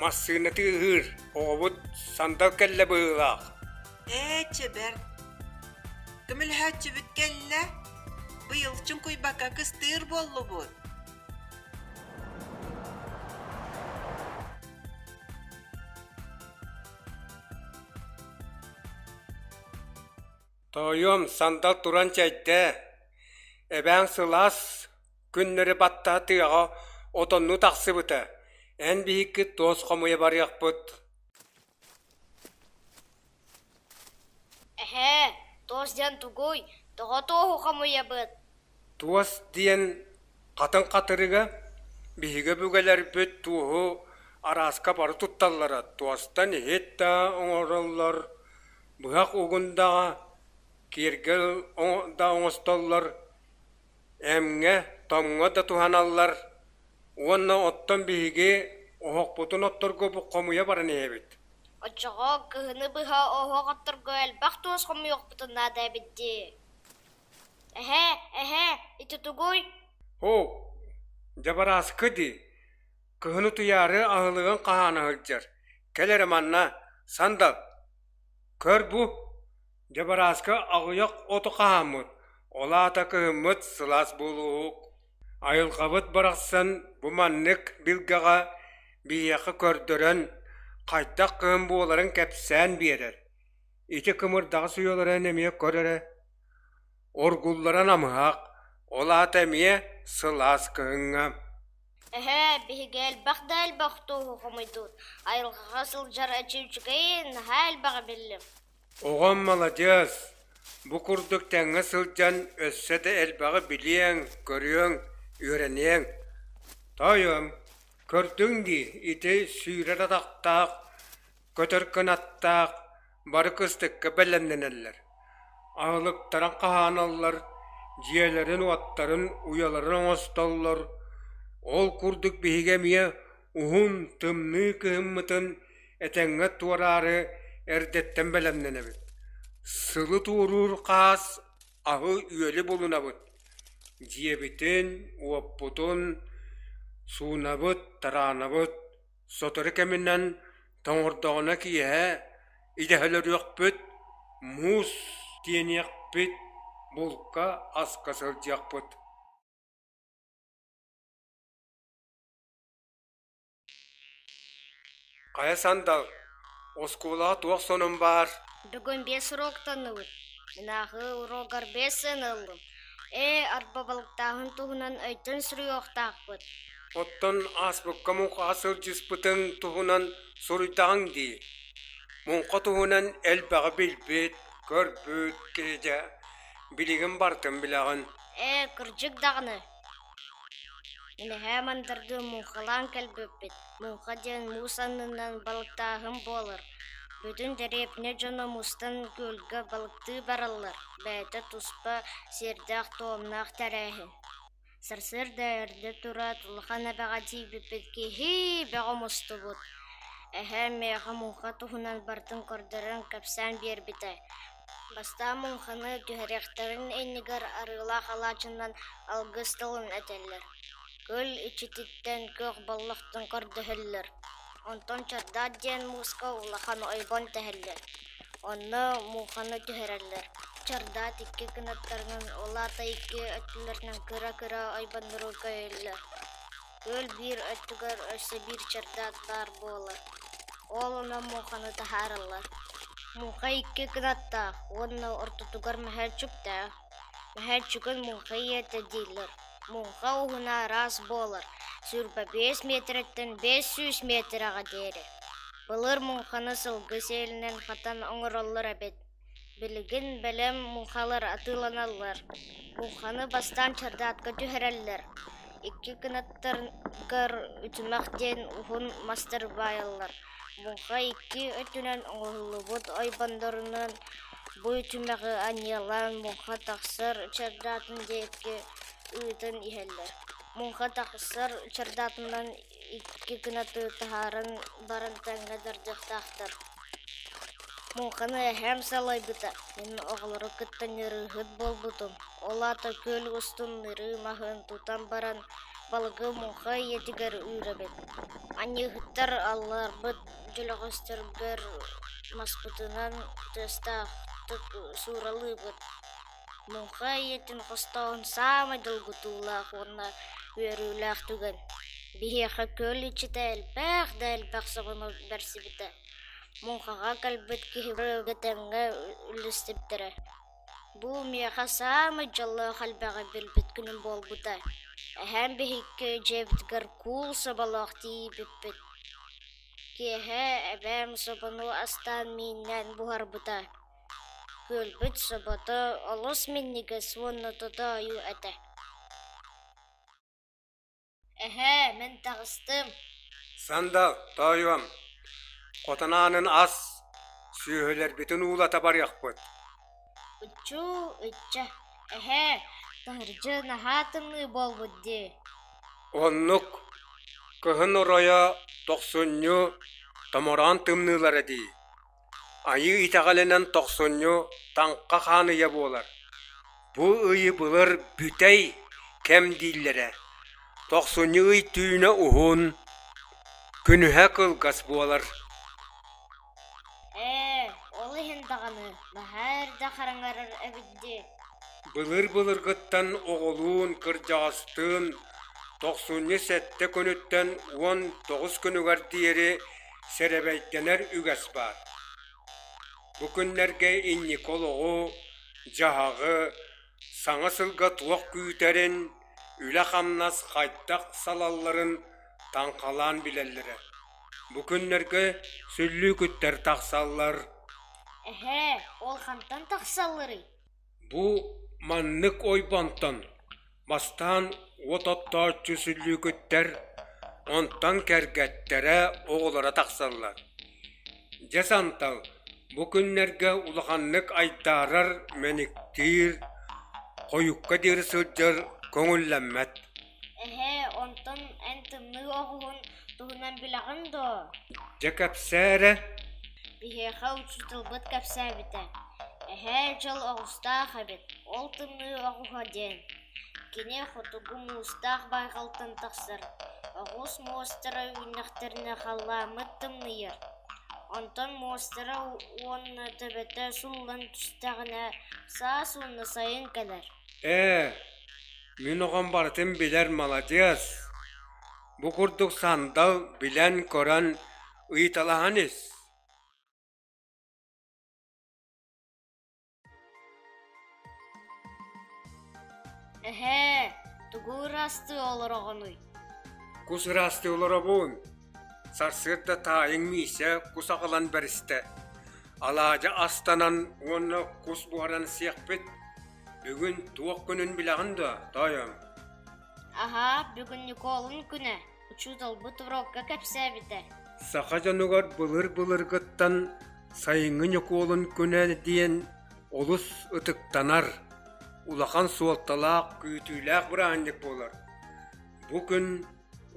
Массыына тыаһыыр, оҕобут сандал кэллэ быһыылаах. Ээ, чэбэр. Көмөлөһөөччүбүт кэллэ. Быйыл чуҥкуйбакка кыстыыр буоллубут. Тоойуом, сандал туран чэйдээ. Эбээҥ сылаас күннэри баттаһа тыаҕа отоннуу тахсыбыта. Эн биһикки туос хомуйа барыахпыт. Эһээ, туос диэн тугуй? Тоҕо туоһу хомуйабыт? Туос диэн хатыҥ хатырыга биһиги өбүгэлэрбит туоһу арааска бары тутталлара. Туостан иһит да оҥороллор, быһах угун даҕа, киэргэл да оҥостоллор, эмҥэ, томҥо да туһаналлар уонна оттон биһиги оһохпутун отторго хомуйа баран иһэбит. Оччоҕо кыһыны быһа оһох отторго элбэх туос хомуйуохпутун наада эбит дии. Эһээ, эһээ, ити тугуй? Оо, дьабарааскы дии. Кыһын утуйаары аһылыгын хаһаана сылдьар. Кэл эрэ манна, сандал. Көр бу, дьабарааскы аҕыйах оту хаһааммыт, ол аата кыһыммыт сылаас буолуоһук. Айылҕабыт барахсан бу маннык билгэҕэ биһиэхэ көрдөрөн, хайдах кыһын буоларын кэпсээн биэрэр. Ити кымырдаҕас уйаларын эмиэ көр эрэ. Оргуллара намыһах, ол аата эмиэ сылаас кыһыҥҥа. Эһээ, биһиги элбэх да элбэх туоһу хомуйдубут, айылҕаҕа сылдьар эчи үчүгэйин, наһаа элбэҕи биллим. Оҕом маладьыас, бу курдук тэҥҥэ сылдьан өссө да элбэҕи билиэҥ, көрүөҥ, үөрэниэҥ. Тоойуом, көрдүҥ дии, ити сүүрэр атахтаах, көтөр кынаттаах бары кыстыкка бэлэмнэнэллэр. Аһылыктарын хаһааналлар, дьиэлэрин-уоттарын, уйаларын оҥостоллор. Ол курдук биһиги эмиэ уһун, тымныы кыһыммытын этэҥҥэ туораары эрдэттэн бэлэмнэнэбит. Сылы туоруур хаас аһы-үөлү булунабыт. Дьиэбитин, уоппутун суунабыт, тараанабыт. Сотору кэминэн тоҥордоҕуна киэһэ идэһэлөрүөхпүт, муус тиэниэхпит, булка, аска сылдьыахпыт. Хайа сандал, оскуолаҕа туох сонун баар? Бүгүн биэс уруоктанныбыт. Мин ааҕыы уруогар биэс сыана ыллым. Ээ, арба балыктааһын туһунан өйтөн суруйуохтаахпыт. Оттон ааспыкка муҥхаҕа сылдьыспытыҥ туһунан суруйдаҕыҥ дии. Муҥха туһунан элбэҕи билбит, көрбүт киһи дьэ, билигин барытын билэҕин. Ээ, кырдьык даҕаны. Мин эһээ мандардыы муҥхалаан кэлбиппит. Муҥха диэн муус аннынан балыктааһын буолар. Бүтүн дэриэбинэ дьоно мустан күөлгэ балыктыы бараллар, бэйэтэ туспа сиэрдээх-туомнаах тэрээһин. Сарсыарда эрдэ тураат улахан эбэҕэ тиийбиппит киһи бөҕө мустубут. Эһээм миэхэ муҥха туһунан барытын көрдөрөн кэпсээн биэрбитэ. Бастаан муҥханы түһэриэхтэрин иннигэр арыылаах алаадьынан алгыс тылын этэллэр. Күөл иччититтэн күөх боллохтон көрдөһөллөр. Онтон чардаат диэн мууска улахан ойбон тэһэллэр. Онно муҥханы түһэрэллэр. Чардаат икки кынаттарынан, ол аата икки өттүлэринэн кыра-кыра ойбоннору көйөллөр. Күөл биир өттүгэр өссө биир чардаат баар буолар. Ол онон муҥханы таһаараллар. Муҥха икки кынаттаах уонна ортотугар мөһөөччүктээх. Мөһөөччүгүн муҥха ийэтэ дииллэр. Муҥха уһуна араас буолар, 25 миэтэрэттэн 500 миэтэрэҕэ диэри. Былыр муҥханы сылгы сиэлинэн хатан оҥороллор эбит. Билигин бэлэм муҥхалар атыыланаллар. Муҥханы бастаан чардаатка түһэрэллэр. Икки кынаттарыгар үтүмэх диэн уһун мастары баайаллар. Муҥха икки өттүнэн оҥоһуллубут ойбоннорунан бу үтүмэҕи анньыалаан муҥха тахсар чардаатын диэки ыытан иһэллэр. Муҥха тахсар чардаатынан икки кынаты таһааран баран тэҥҥэ тардыахтаахтар. Муҥханы эһээм салайбыта, мин оҕолору кытта ньырыыһыт буолбутум. Ол аата күөл устун нырыы маһын тутан баран, Балыгы муҥха ийэтигэр үүрэбит. Анньыыһыттар алларбыт дьөлөҕөстөргөр маспытынан тыастаахтык сууралыыбыт. Муҥха ийэтин хостоон саамай долгутуулаах уонна үөрүүлээх түгэн. Биһиэхэ күөл иччитэ элбэх да элбэх собону бэрсибитэ. Муҥхаҕа кэлбит киһи тэҥҥэ үллэстибиттэрэ. Бу миэхэ саамай дьоллоох элбэҕи билбит күнүм буолбута. Эһээм биһикки дьиэбитигэр куул соболоох тиийбиппит. Киэһэ эбээм собону астаан мииннээн буһарбыта. Күөлбүт собото олус минньигэс уонна тотоойу этэ. Эһээ, мин таҕыстым. Сандал, тоойуом, хотон аанын ас, сүөһүлэрбитин уулата барыахпыт. Ыччуу, ычча, эһээ, таһырдьа наһаа тымныы буолбут дии. Оннук, кыһын оройо тохсунньу томороон тымныылара дии. Айыы итэҕэлинэн тохсунньу Таҥха хаан ыйа буолар. Бу ыйы былыр бүтэй кэм дииллэрэ. Тохсунньу ый түүнэ уһун, күнүһэ кылгас буолар. Ээ, ол иһин даҕаны наһаа эрдэ хараҥарар эбит дии. Былыр-былыргыттан оҕолуун, кырдьаҕастыын тохсунньу 7 күнүттэн 19 күнүгэр диэри сэрэбэйдэнэр үгэс баар. Бу күннэргэ инники олоҕу, дьаһаҕы, саҥа сылга туох күүтэрин, үлэ-хамнас хайдах салалларын таҥхалаан билэллэрэ. Бу күннэргэ сүллүүкүттэр тахсаллар. Эһээ, ол хантан тахсалларый? Бу маннык ойбонтон бастаан уот оттооччу сүллүүкүттэр, онтон кэргэттэрэ, оҕолоро тахсаллар. Дьэ Сантал, бу күннэргэ улаханнык айдаарар, мэниктиир, хойукка диэри сылдьар көҥүллэммэт. Эһээ, онтон эн тымныы оҕуһун туһунан билэҕин дуо? Дьэ кэпсээ эрэ. Биһиэхэ учууталбыт кэпсээбитэ. Эһээ дьыл оҕустаах эбит, ол тымныы оҕуһа диэн. Кини хотугу муустаах байҕалтан тахсар, оҕус муостара үүннэхтэринэ халлааммыт тымныйар. Онтон муостара уонна төбөтө сууллан түстэҕинэ саас уонна сайын кэлэр. Ээ, мин оҕом барытын билэр маладьыас. Бу курдук сандал билэн-көрөн ыйыталаһан ис. Эһээ, тугу ыраастыы олороҕунуй? Кус ыраастыы олоробун. Сарсыарда таайыҥ Миисэ кус аҕалан бэристэ. Алаадьы астанан уонна кус буһаран сиэхпит. Бүгүн туох күнүн билэҕин дуо, тоойуом? Аһаа, бүгүн Ньукуолун күнэ. Учууталбыт урокка кэпсээбитэ. Саха дьонугар былыр-былыргыттан сайыҥҥы Ньукуолун күнэ диэн олус ытыктанар, улахан суолталаах, күүтүүлээх бырааһынньык буолар. Бу күн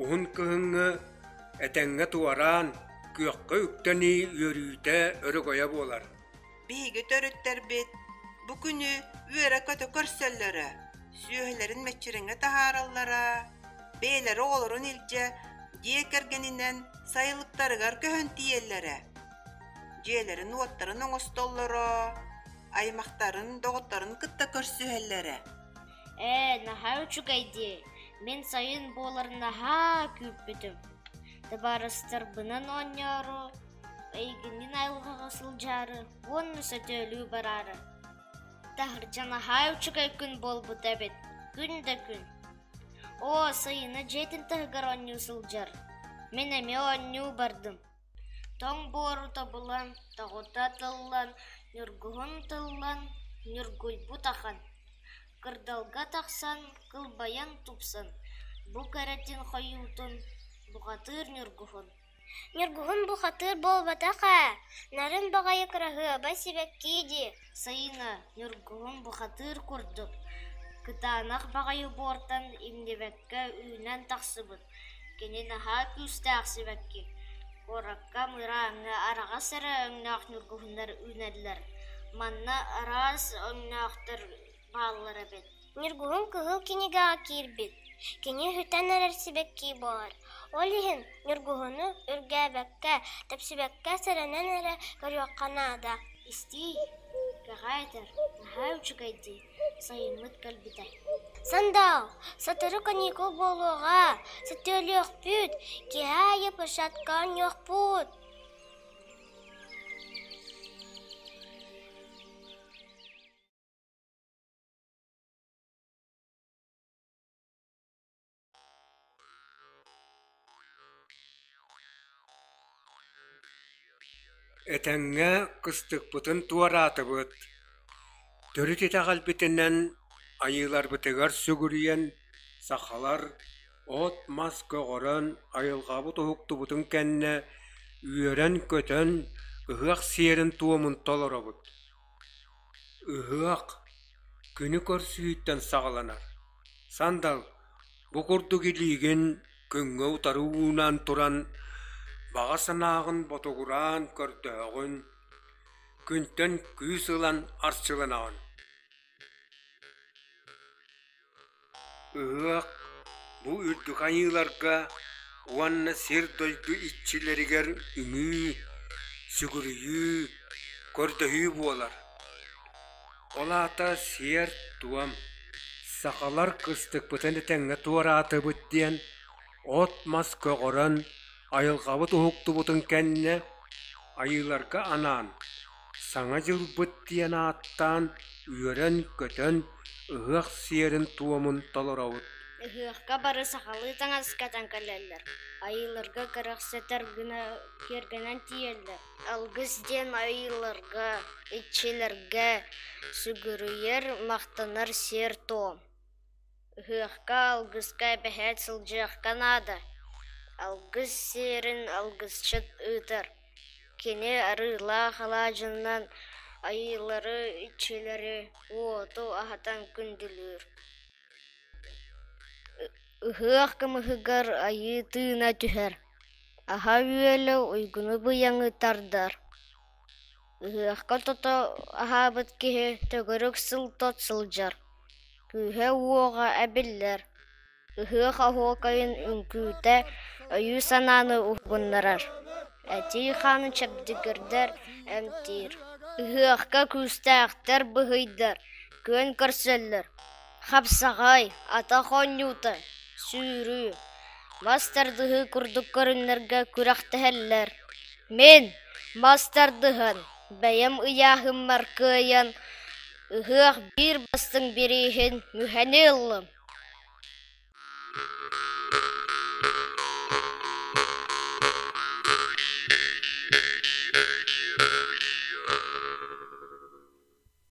уһун кыһыҥҥы этэҥҥэ туораан, күөххэ үктэнии үөрүүтэ өрөгөйө буолар. Биһиги төрүттэрбит бу күнү үөрэ-көтө көрсөллөрө, сүөһүлэрин мэччирэҥҥэ таһаараллара, бэйэлэрэ оҕолорун илдьэ дьиэ кэргэнинэн сайылыктарыгар көһөн тиийэллэрэ, дьиэлэрин-уоттарын оҥостоллоро, аймахтарын, доҕотторун кытта көрсүһэллэрэ. Ээ, наһаа үчүгэй дии. Мин сайын буоларын наһаа күүппүтүм. Табаарыстарбынан оонньоору, эйигинниин айылҕаҕа сылдьаары уонна сөтүөлүү бараары. Таһырдьа наһаа үчүгэй күн буолбут эбит, күн да күн. Оо, сайына дьиэтин таһыгар оонньуу сылдьар. Мин эмиэ оонньуу бардым. Тоҥ буору тобулан, тоҕута тыллан, ньургуһун тыллан, ньургуйбут ахан. Кырдалга тахсан, кылбайан тупсан, бу кэрэтин хойуутун, бухатыыр ньургуһун. Ньургуһун бухатыыр буолбатах ээ, нарын баҕайы кыраһыабай сибэкки дии. Сайына ньургуһун бухатыыр курдук, кытаанах баҕайы буортан иҥнибэккэ үүнэн тахсыбыт. Кини наһаа күүстээх сибэкки. Куоракка мырааҥҥа араҕас эрэ өҥнөөх ньургуһуннар үүнэллэр. Манна араас өҥнөөхтөр бааллар эбит. Ньургуһун кыһыл кинигэҕэ киирбит. Кини сүтэн эрэр сибэкки буолар. Ол иһин ньургуһуну үргээбэккэ, тэпсибэккэ сэрэнэн эрэ көрүөххэ наада. Истиий, кэҕэ этэр, наһаа үчүгэй дии, сайыммыт кэлбитэ. Сандал, сотору каникул буолуоҕа, сөтүөлүөхпүт, киэһэ аайы площадка оонньуохпут. Этэҥҥэ кыстыкпытын туораатыбыт, төрүт итэҕэлбитинэн айыыларбытыгар сүгүрүйэн, сахалар от-мас көҕөрөн, айылҕабыт уһуктубутун кэннэ үөрэн-көтөн ыһыах сиэрин-туомун толоробут. Ыһыах күнү көрсүһүүттэн саҕаланар. Сандал, бу курдук илиигин күҥҥэ утары уунан туран, баҕа санааҕын ботугураан көрдөһөҕүн, күнтэн күүс ылан арчыланаҕын. Ыһыах бу үрдүк айыыларга уонна сир-дойду иччилэригэр үҥүү, сүгүрүйүү, көрдөһүү буолар. Ол аата сиэр-туом, сахалар кыстыкпытын этэҥҥэ туораатыбыт диэн от-мас көҕөрөн, айылҕабыт уһуктубутун кэннэ айыыларга анаан Саҥа дьылбыт диэн ааттаан үөрэн-көтөн ыһыах сиэрин-туомун толоробут. Ыһыахха бары сахалыы таҥас кэтэн кэлэллэр, айыыларга кэрэхсэтэр гына киэргэнэн тиийэллэр. Алгыс диэн айыыларга, иччилэргэ сүгүрүйэр, махтанар сиэр-туом. Ыһыахха алгыска эбэһээт сылдьыахха наада. Алгыс сиэрин алгысчыт ыытар. Кини арыылаах алаадьынан айыылары, иччилэри, уоту аһатан күндүлүүр. Ыһыах кымыһыгар айыы тыына түһэр, аһа-үөлэ уйгуну-быйаҥы тардар. Ыһыахха тото аһаабыт киһи төгүрүк сыл тот сылдьар, күүһэ-уоҕа эбиллэр. Ыһыах оһуокайын үҥкүүтэ өйү-санааны уһугуннарар, этии-хааны чэбдигирдэр, эмтиир. Ыһыахха күүстээхтэр быһыйдар, күөн көрсөллөр, хапсаҕай, атах оонньуута, сүүрүү, мас тардыһыы курдук көрүҥнэргэ күрэхтэһэллэр. Мин мас тардыһан, бэйэм ыйааһыммар кыайан, ыһыах биир бастыҥ бирииһин мүһэни ыллым.